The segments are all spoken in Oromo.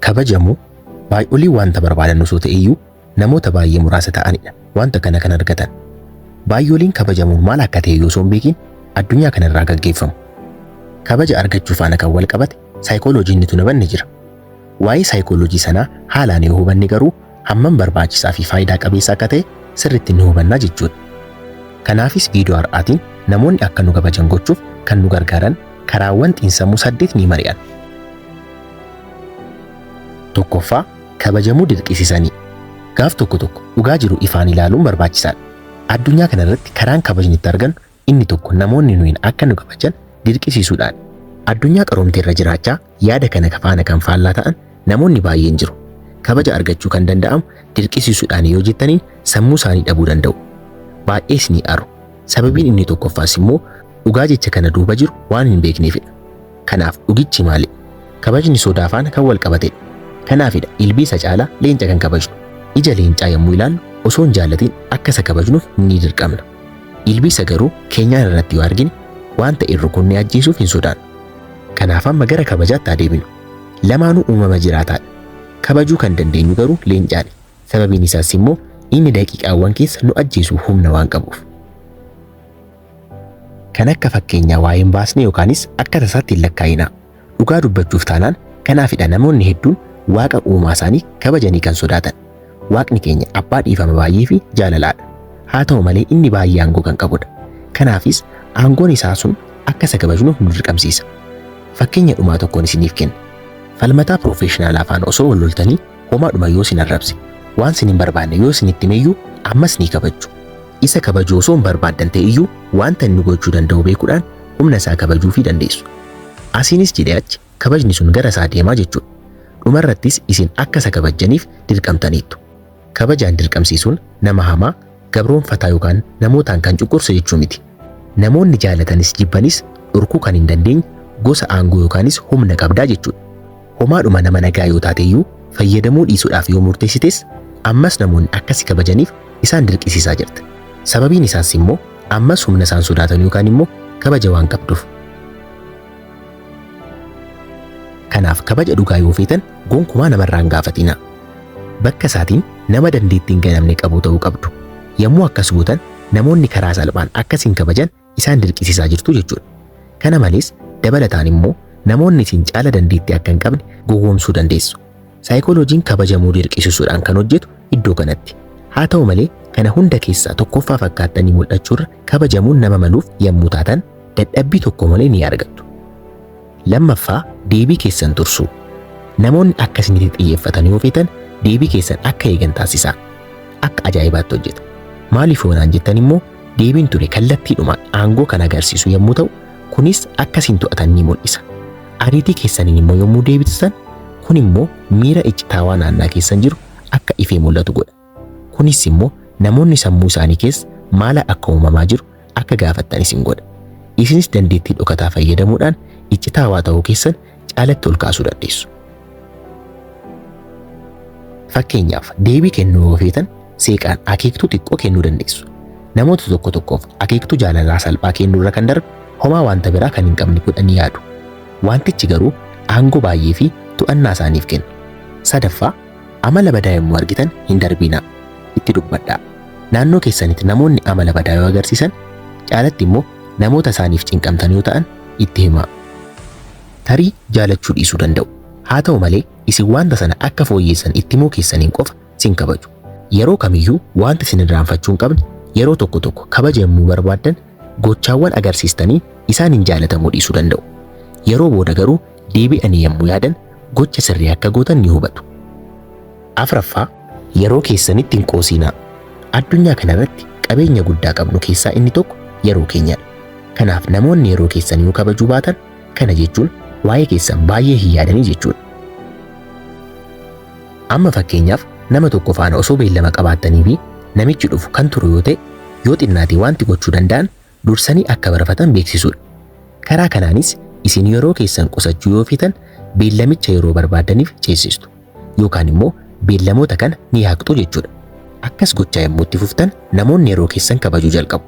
Kabajamuu baay'olii wanta barbaadan osoo ta'e iyyuu namoota baay'ee muraasa ta'anidha wanta kana kan argatan. Baay'oliin kabajamuun maal akka ta'e yoo osoo hin beekin addunyaa kanarraa gaggeeffamu. Kabaja argachuu faana kan wal qabate saayikooloojiin nuti hubanne jira. Waa'ee saayikooloojii sanaa haalaan yoo hubanne garuu hammam barbaachisaa fi faayidaa qabeessa akka ta'e sirriitti ni hubannaa jechuudha. Kanaafis viidiyoo har'aatiin namoonni akka nu kabajan gochuuf kan nu gargaaran karaawwan xiinsammuu 8 ni mari'an. Tokkoffaa, kabajamuu dirqisiisanii. Gaaf tokko tokko dhugaa jiru ifaan ilaaluun barbaachisaadha. Addunyaa kanarratti karaan kabajni itti argannu inni tokko namoonni nuyin akka nu kabajan dirqisiisuudhaan. Addunyaa qaroomte irra jiraachaa yaada kana faana kan faallaa ta'an namoonni baay'een jiru. Kabaja argachuu kan danda'amu dirqisiisuudhaan yoo jettaniin sammuu isaanii dhabuu danda'u. Baay'ees ni aaru. Sababiin inni tokkoffaas immoo dhugaa jecha kana duuba jiru waan hin beekneefidha. Kanaaf dhugichi maali? Kabajni sodaa faana kan wal qabatedha. Kanaafidha ilbiisa caalaa leenca kan kabajnu. Ija leencaa yommuu ilaallu osoo hin jaallatin akka isa kabajnuuf ni dirqamna. Ilbiisa garuu keenyaan irratti yoo argine waan ta'e rukunnee ajjeesuuf hin sodaannu. Kanaaf amma gara kabajaatti adeeminu. Lamaanuu uumama jiraataadha. Kabajuu kan dandeenyu garuu leencaani. Sababiin isaas immoo inni daqiiqaawwan keessa nu ajjeesuuf humna waan qabuuf. Kan akka fakkeenyaa waa'ee hin baasne yookaanis akka tasaatti hin lakkaa'inaa. Dhugaa dubbachuuf taanaan kanaafidha namoonni hedduun Waaqa uumaa isaanii kabajanii kan sodaatan. Waaqni keenya abbaa dhiifama baay'ee fi jaalalaadha. Haa ta'u malee inni baay'ee aangoo kan qabudha. Kanaafis aangoon isaa sun akka isa kabajnuuf nu dirqamsiisa. Fakkeenya dhumaa tokkoon isiniif kenna. Falmataa piroofeeshinaalaa faana osoo wal loltanii homaadhuma yoo sin arrabse, waan sin hin barbaanne yoo isinitti himeyyuu ammas ni kabajju. Isa kabajuu osoo hin barbaaddan ta'e iyyuu wanta inni gochuu danda'u beekuudhaan humna isaa kabajuufii dandeessu. Asiinis jedhee achi kabajni sun gara isaa deemaa jechuudha. Dhumarrattis isin akka isa kabajjaniif dirqamtaniittu. Kabajaan dirqamsiisuun nama hamaa, gabroonfataa yookaan namootaan kan cunqursu jechuu miti. Namoonni jaalatanis jibbanis dhorkuu kan hin dandeenye gosa aangoo yookaanis humna qabdaa jechuudha. Homaadhuma nama nagaa yoo taate iyyuu fayyadamuu dhiisuudhaaf yoo murteessites ammas namoonni akka si kabajaniif isaan dirqisiisaa jirta. Sababiin isaas immoo ammas humna isaan sodaatan yookaan immoo kabaja waan qabduuf. Kanaaf kabaja dhugaa yoo feetan gonkumaa namarraa hin gaafatinaa. Bakka isaatiin nama dandeettii hin ganamne qabu ta'uu qabdu. Yommuu akkas gootan namoonni karaa salphaan akka isin kabajan isaan dirqisiisaa jirtu jechuudha. Kana malees dabalataan immoo namoonni isin caala dandeettii akka hin qabne gowwoomsuu dandeessu. Saayikooloojiin kabajamuu dirqisiisuudhaan kan hojjetu iddoo kanatti. Haa ta'u malee kana hunda keessaa tokkoffaa fakkaattanii mul'achuurra kabajamuun nama maluuf yommuu taatan dadhabbii tokko malee ni argattu. Lammaffaa, deebii keessan tursuu. Namoonni akka isinitti xiyyeeffatan yoo feetan deebii keessan akka eegan taasisaa. Akka ajaa'ibaatti hojjeta. Maaliif yoo naan jettan immoo deebiin ture kallattiidhumaan aangoo kan agarsiisu yommuu ta'u kunis akka isin to'atan ni mul'isa. Ariitii keessaniin immoo yommuu deebistan kun immoo miira iccitaawaa naannaa keessan jiru akka ifee mul'atu godha. Kunis immoo namoonni sammuu isaanii keessa maala akka uumamaa jiru akka gaafattan isin godha. Isinis dandeettii dhokataa fayyadamuudhaan iccitaawaa ta'uu keessan caalatti ol kaasuu dandeessu. Fakkeenyaaf deebii kennuu yoo feetan seeqaan akeektuu xiqqoo kennuu dandeessu. Namoota tokko tokkoof akeektuu jaalalaa salphaa kennuurra kan darbe homaa wanta biraa kan hin qabne godhanii yaadu. Wantichi garuu aangoo baay'ee fi to'annaa isaaniif kenna. Sadaffaa, amala badaa yommuu argitan hin darbinaa. Itti dubbadhaa. Naannoo keessanitti namoonni amala badaa yoo agarsiisan caalatti immoo namoota isaaniif cinqamtan yoo ta'an itti himaa. Tarii jaalachuu dhiisuu danda'u. Haa ta'u malee isin wanta sana akka fooyyeessan itti himuu keessaniin qofa sin kabaju. Yeroo kamiyyuu wanti isin irraanfachuu hin qabne yeroo tokko tokko kabaja yommuu barbaaddan gochaawwan agarsiistanii isaan hin jaalatamuu dhiisuu danda'u. Yeroo booda garuu deebi'anii yommuu yaadan gocha sirrii akka gootan ni hubatu. Afraffaa, yeroo keessanitti hin qoosinaa. Addunyaa kanarratti qabeenya guddaa qabnu keessaa inni tokko yeroo keenyadha. Kanaaf namoonni yeroo keessan yoo kabajuu baatan kana jechuun waa'ee keessan baay'ee hin yaadanii jechuudha. Amma fakkeenyaaf nama tokko faana osoo beellama qabaattanii fi namichi dhufu kan turu yoo ta'e yoo xinnaate wanti gochuu danda'an dursanii akka barfatan beeksisuudha. Karaa kanaanis isin yeroo keessan qusachuu yoo feetan beellamicha yeroo barbaaddaniif ceessistu yookaan immoo beellamoota kana ni haqxu jechuudha. Akkas gochaa yommuu itti fuftan namoonni yeroo keessan kabajuu jalqabu.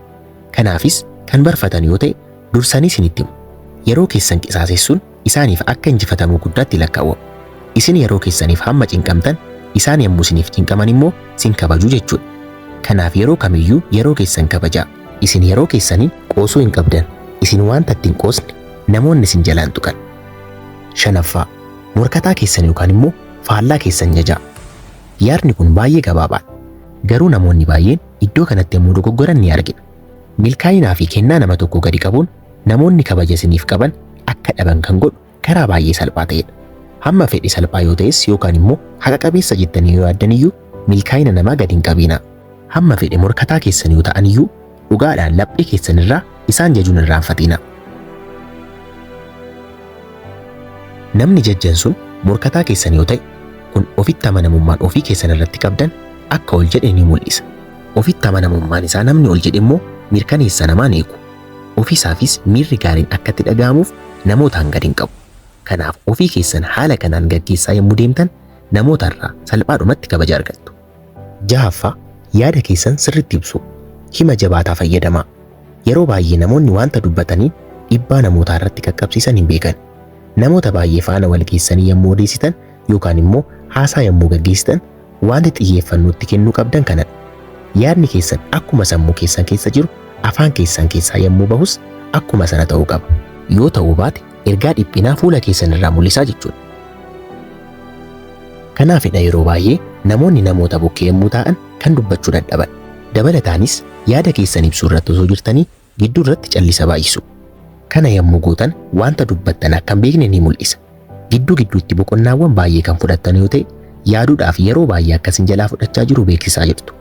Kanaafis kan barfatan yoo ta'e dursanii isinitti himu. Yeroo keessan qisaasessuun isaaniif akka injifatamuu guddaatti lakkaawwamu. Isin yeroo keessaniif hamma cinqamtan isaan yommuu isiniif cinqaman immoo sin kabaju jechuudha. Kanaaf yeroo kamiyyuu yeroo keessan kabajaa. Isin yeroo keessaniin qoosuu hin qabdan. Isin wanta ittiin qoosne namoonni isin jalaan tuqan. Shanaffaa, morkataa keessan yookaan immoo faallaa keessan jajaa. Yaadni kun baay'ee gabaabaadha. Garuu namoonni baay'een iddoo kanatti yommuu dogoggoran ni argina. Milkaa'inaa fi kennaa nama tokko gadi qabuun namoonni kabaja isiniif qaban akka dhaban kan godhu karaa baay'ee salphaa ta'edha. Hamma fedhe salphaa yoo ta'es yookaan immoo haqa qabeessa jettanii yoo yaaddan iyyuu milkaa'ina namaa gadi hin qabinaa. Hamma fedhe morkataa keessan yoo ta'an iyyuu dhugaadhaan laphee keessan irraa isaan jajuun irraanfatinaa. Namni jajjan sun morkataa keessan yoo ta'e kun ofitti amanamummaan ofii keessan irratti qabdan akka ol jedhe ni mul'isa. Ofitti amanamummaan isaa namni ol jedhe immoo mirkaneessa namaan eegu. Ofiisaafis miirri gaariin akka itti dhaga'amuuf namootaan gadi hin qabu. Kanaaf ofii keessan haala kanaan gaggeessaa yommuu deemtan namootarraa salphaadhumatti kabaja argattu. Jahaffaa, yaada keessan sirriitti ibsuu. Hima jabaataa fayyadamaa. Yeroo baay'ee namoonni wanta dubbataniin dhiibbaa namootaa irratti qaqqabsiisan hin beekan. Namoota baay'ee faana wal geessanii yommuu odeessitan yookaan immoo haasaa yommuu gaggeessitan wanti xiyyeeffannootti kennuu qabdan kanadha. Yaadni keessan akkuma sammuu keessan keessa jiru afaan keessan keessaa yommuu bahus akkuma sana ta'uu qaba. Yoo ta'uu baate ergaa dhiphinaa fuula keessan irraa mul'isaa jechuudha. Kanaafidha yeroo baay'ee namoonni namoota bukkee yommuu taa'an kan dubbachuu dadhaban. Dabalataanis yaada keessan ibsuu irratti osoo jirtanii gidduu irratti callisa baay'isu. Kana yommuu gootan wanta dubbattan akka hin beekne ni mul'isa. Gidduu gidduutti boqonnaawwan baay'ee kan fudhattan yoo ta'e yaaduudhaaf yeroo baay'ee akkasin jalaa fudhachaa jiru beeksisaa jirtu.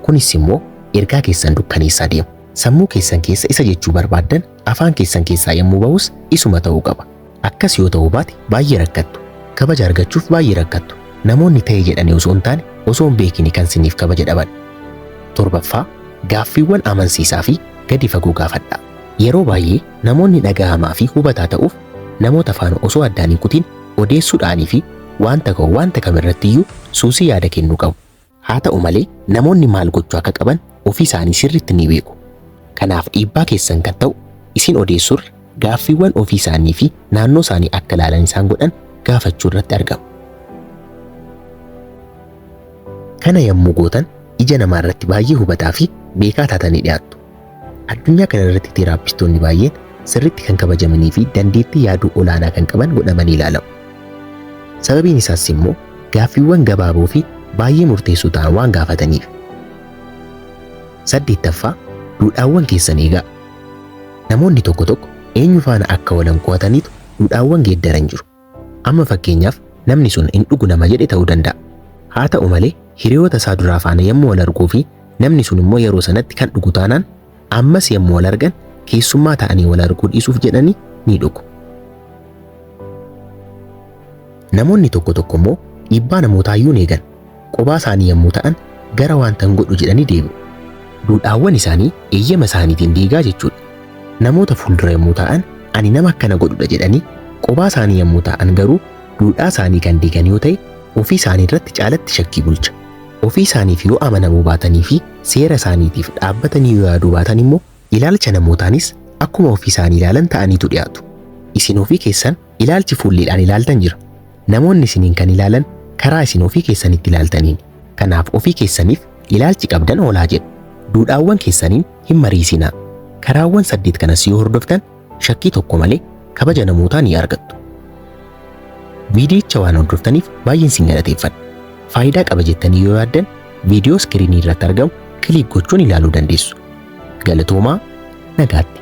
Kunis immoo ergaa keessan dukkaneessaa deema. Sammuu keessan keessa isa jechuu barbaaddan afaan keessan keessaa yommuu bahus isuma ta'uu qaba. Akkas yoo ta'uu baate baay'ee rakkattu. Kabaja argachuuf baay'ee rakkattu. Namoonni ta'e jedhanii osoo hin taane osoo hin beekini kan siniif kabaja dhaban. Torbaffaa, gaaffiiwwan amansiisaa fi gadi fagoo gaafadhaa. Yeroo baay'ee namoonni dhaga'amaa fi hubataa ta'uuf namoota faana osoo addaan hin kutin odeessuudhaanii fi wanta ka'u wanta kamirratti iyyuu suusii yaada kennuu qabu. Haa ta'u malee namoonni maal gochuu akka qaban ofii isaanii sirriitti ni beeku. Kanaaf dhiibbaa keessan kan ta'u isin odeessuurra gaaffiiwwan ofii isaanii fi naannoo isaanii akka ilaalan isaan godhan gaafachuu irratti argamu. Kana yommuu gootan ija namaa irratti baay'ee hubataa fi beekaa taatanii dhiyaattu. Addunyaa kana irratti teeraappistoonni baay'een sirriitti kan kabajamanii fi dandeettii yaaduu olaanaa kan qaban godhamanii ilaalamu. Sababiin isaas immoo gaaffiiwwan gabaaboo fi baay'ee murteessoo ta'an waan gaafataniif. Saddeettaffaa, duudhaawwan keessan eegaa. Namoonni tokko tokko eenyu faana akka oolan qo'ataniitu duudhaawwan geeddaran jiru. Amma fakkeenyaaf namni sun hin dhugu nama jedhe ta'uu danda'a. Haa ta'u malee hiriyoota isaa duraa faana yommuu wal arguu fi namni sun immoo yeroo sanatti kan dhugu taanaan ammas yommuu wal argan keessummaa ta'anii wal arguu dhiisuuf jedhanii ni dhugu. Namoonni tokko tokko immoo dhiibbaa namootaa iyyuu hin eegan. Qophaa isaanii yommuu ta'an gara wanta hin godhu jedhanii deebi'u. Duudhaawwan isaanii eeyyama isaaniitiin diigaa jechuudha. Namoota fuuldura yommuu ta'an ani nama akkana godhudha jedhanii qophaa isaanii yommuu ta'an garuu duudhaa isaanii kan diigan yoo ta'e ofii isaanii irratti caalatti shakkii bulcha. Ofii isaaniif yoo amanamuu baatanii fi seera isaaniitiif dhaabbatanii yoo yaaduu baatan immoo ilaalcha namootaanis akkuma ofii isaanii ilaalan ta'aniitu dhiyaatu. Isin ofii keessan ilaalchi fuulleedhaan ilaaltan jira. Namoonni isiniin kan ilaalan karaa isin ofii keessanitti ilaaltaniin. Kanaaf ofii keessaniif ilaalchi qabdan oolaa jedhu. Duudhaawwan keessaniin hin mariisinaa. Karaawwan 8 kanas yoo hordoftan shakkii tokko malee kabaja namootaa ni argattu. Viidiyicha waan hordoftaniif baay'een sin galateeffadha. Faayidaa qaba jettanii yoo yaaddan viidiyoo iskiriinii irratti argamu click gochuun ilaaluu dandeessu. Galatoomaa, nagaatti.